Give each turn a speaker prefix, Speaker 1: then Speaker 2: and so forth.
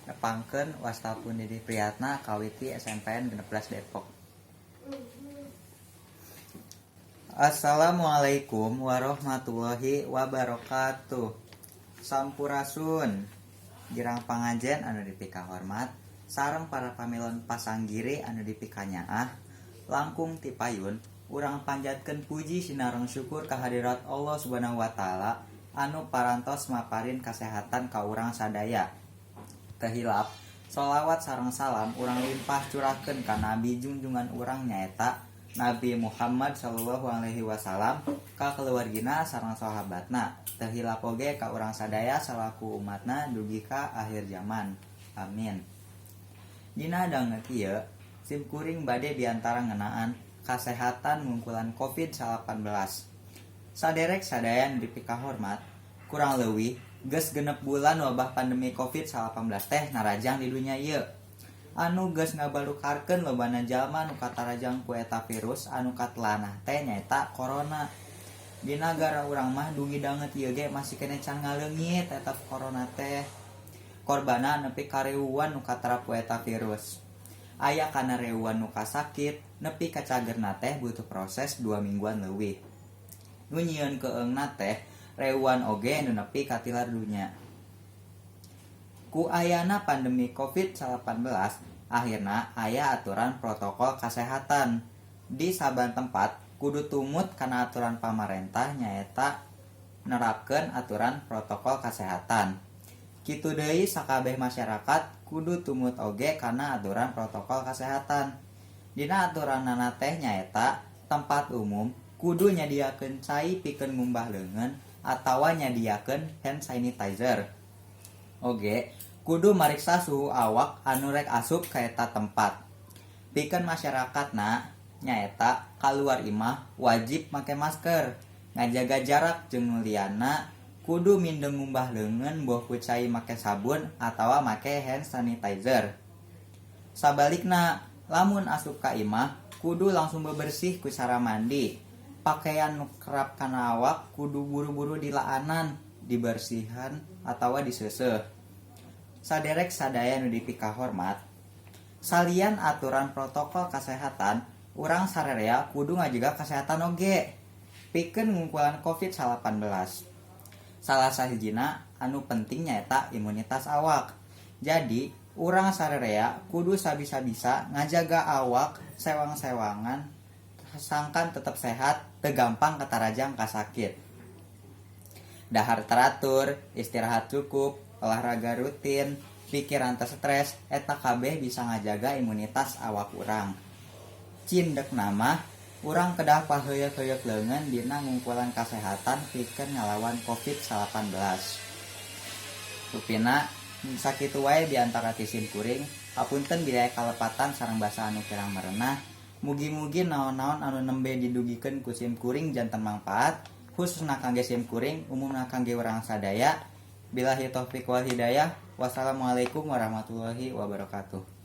Speaker 1: Nepangkeun, wasta pun Didi Priyatna kawiti SMPN 16 Depok. Assalamualaikum warahmatullahi wabarakatuh. Sampurasun. Girang pangajen anu dipikahormat sareng para pamilon pasanggiri anu dipikanyaah. Langkung ti payun urang panjatkeun puji sinareng syukur kahadirat Allah Subhanahu wa taala anu parantos maparin kasehatan ka urang sadaya. Teu hilap sholawat sareng salam urang limpah curahkeun ka nabi junjungan urang, nyaeta Nabi Muhammad sallallahu alaihi wasallam, ka keluargina sareng sahabatna. Teu hilap oge ka urang sadaya salaku umatna dugi ka akhir zaman. Amin. Dina danget ieu, sim kuring bade biantara ngeunaan kasehatan ngungkulan COVID-19. Saderek sadaya nu dipikahormat, kurang leuwih geus 6 bulan wabah pandemi COVID-19 teh narajang di dunya ieu anu geus ngabalukarkeun lobana jalma nu katarajang ku eta virus anu katelanah teh nyaeta corona. Di nagara urang mah dugi danget ieu ge masih keneh can ngaleungit eta corona teh. Korbanna nepi ka riweuan nu katarap ku eta virus. Aya kana riweuan nu kasakit nepi ka cagerna teh butuh proses 2 mingguan leuwih. Nu nyieun keueungna teh riweuan oge nu nepi ka tilar dunya. Ku ayana pandemi COVID-19, akhirna aya aturan protokol kasehatan. Di saban tempat kudu tumut kana aturan pamarentah, nyaeta nerapkeun aturan protokol kasehatan. Kitu deui, sakabeh masyarakat kudu tumut oge kana aturan protokol kasehatan. Dina aturanana teh nyaeta tempat umum kudu nyadiakeun cai pikeun ngumbah leungeun atawa nyadiakeun hand sanitizer. Oge kudu mariksa suhu awak anu rek asup ka eta tempat. Pikeun masyarakatna nyaeta kaluar imah wajib make masker, ngajaga jarak jeung nu lianna, kudu mindeng ngumbah leungeun boh ku cai make sabun atawa make hand sanitizer. Sabalikna, lamun asup ka imah kudu langsung bebersih ku cara mandi. Pakaian nu kerap kana awak kudu buru-buru dilaanan, dibersihan atawa diseuseuh. Saderek sadaya nu dipikahormat, salian aturan protokol kasehatan, urang sararea kudu ngajaga kasehatan oge pikeun ngungkulan COVID-19. Salah sahijina anu penting nyaeta imunitas awak. Jadi urang sararea kudu sabisa-bisa ngajaga awak sewang-sewangan sangkan tetep sehat, teu gampang katarajang kasakit. Dahar teratur, istirahat cukup, olahraga rutin, pikiran teu stres, eta kabeh bisa ngajaga imunitas awak urang. Cindekna mah urang kedah paheuyeuk-heuyeuk leungeun dina ngungkulan kasehatan pikeun ngalawan COVID-19. Rupina sakitu wae biantara ti sim kuring. Hapunten bilih aya kalepatan sareng basa anu kirang merenah. Mugi-mugi naon-naon anu nembe didugikeun ku sim kuring janten mangpaat, khususna kangge sim kuring, umumna kangge urang sadaya. Billahi taufik wal hidayah. Wassalamualaikum warahmatullahi wabarakatuh.